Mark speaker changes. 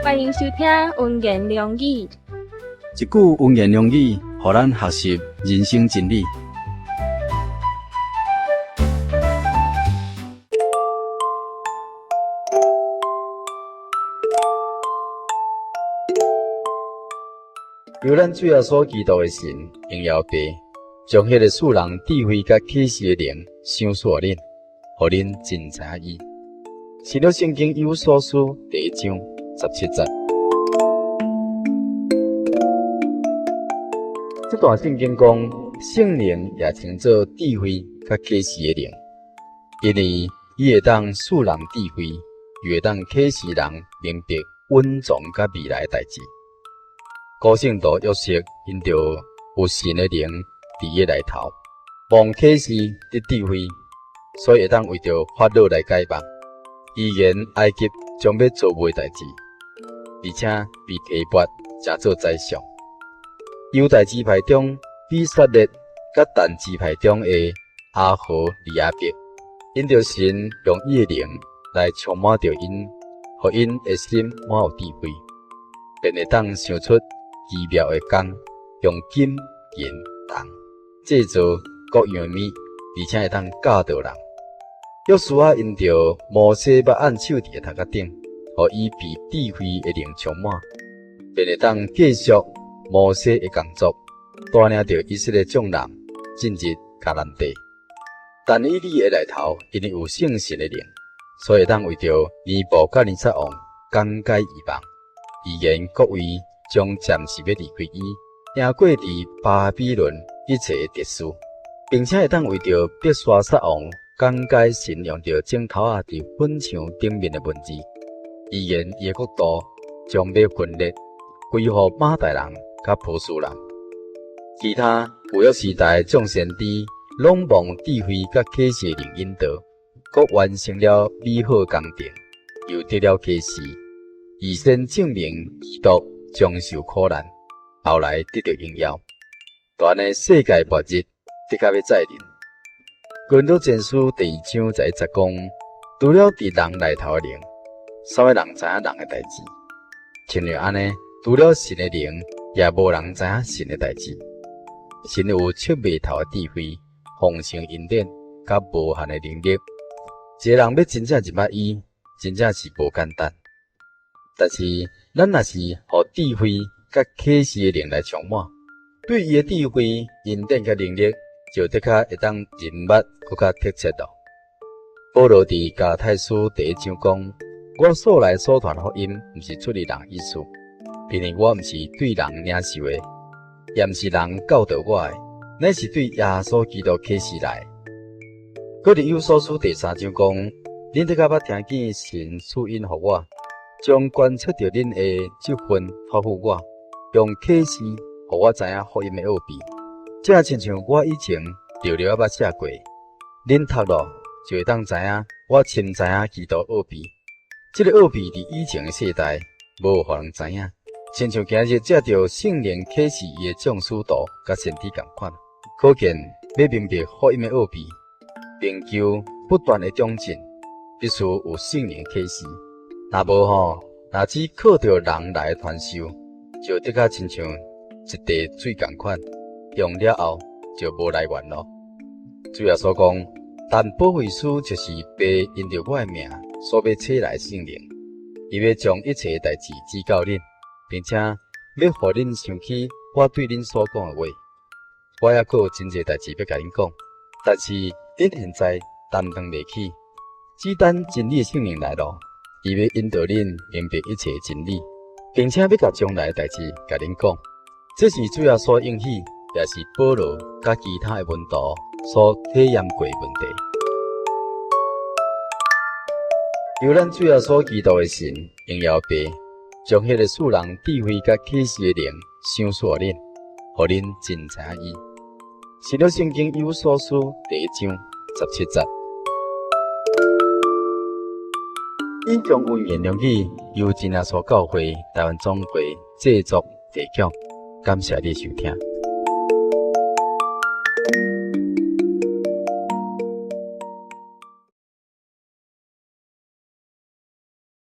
Speaker 1: 歡迎收聽溫言良語。
Speaker 2: 一句溫言良語，予咱學習人生真理。求咱主耶穌基督的神榮耀父，將彼个賜人智慧佮啟示的靈賞賜予恁，予恁真知影伊。新約聖經以弗所書第一章17節。這段聖經講，聖靈也稱做智慧佮啟示的靈，因為伊會當賜人智慧，又會當啟示人明白隱藏佮未來的代誌。古聖徒約瑟因著有神的靈佇伊內頭，蒙啟示得智慧，所以會當為著法老來解夢，預言埃及將欲遭遇的代誌，而且被提拔成做宰相。猶大支派中比撒列佮但支派中的阿何利亞伯，因著神用伊的靈來充滿著𪜶，予𪜶的心滿有智慧，便會當想出奇妙的工，用金銀銅製造各樣的物，而且會當教導人。約書亞因著摩西捌按手佇伊頭殼頂，予伊被智慧的靈充滿，便會當繼續摩西的工作，帶領著以色列眾人進入迦南地。但以理的內頭，因為有聖神的靈，所以會當為著尼布甲尼撒王講解異夢，預言國位將暫時欲離開伊，贏過佇巴比倫一切的敵事，並且會當為著伯沙撒王講解神用著指頭仔佇粉牆頂面的文字，預言伊的國度將欲分裂，歸予瑪代人佮波斯人。其他舊約時代眾先知攏蒙智慧佮啟示的靈引導，閣完成了美好工程，又得了啟示，預先證明基督將受苦難，後來得著榮耀。就按呢，世界末日的確欲再臨。哥林多前書第二章十一節講，除了佇人內頭的靈，啥物人知影人的代誌？親像按呢，除了神的靈，也無人知影神的代誌。神有測袂透的智慧、豐盛恩典，佮無限的能力。一个人欲真正認捌伊，真正是無簡單。但是，咱若是予智慧佮啟示的靈來充滿，對伊的智慧、恩典佮能力，就的確會當認捌閣較貼切囉。保羅佇加拉太書第一章講：我素來所傳福音，毋是出於人意思，因為我毋是對人領受的，也毋是人教導我的，乃是對耶穌基督啟示來的。閣佇以弗所書第三章講：恁的確捌聽見神賜恩予我，將關切著恁的這份託付我，用啟示予我知影福音的奧秘。正親像我以前寥寥仔捌寫過，恁讀落就會當知影我深知影基督奧秘。這个奧秘佇以前的世代無予人知影，親像今日藉著聖靈啟示伊的眾使徒佮先知仝款。可見欲明白福音的奧秘，並求不斷的長進，必須有聖靈啟示。若無吼，若只靠著人來傳授，就的確親像一塊水仝款，用了後就無來源囉。主耶穌講，但保惠師就是父因著我的名所欲差來的聖靈，伊欲將一切代誌指教恁，並且欲予恁想起我對恁所講的話。我猶閣有真濟代誌欲共恁講，但是恁現在擔當袂起，只等真理的聖靈來囉，伊欲引導恁明白一切真理，並且欲共將來的代誌共恁講。這是主耶穌應許，也是保羅佮其他的門徒所體驗過的問題。求咱主耶穌基督的神榮耀父，將彼个賜人智慧佮啟示的靈賞賜予恁，予恁真知影伊。新約聖經以弗所書第一章17節。以上溫言良語由真耶穌教會台灣總會製作提供，感謝你收聽。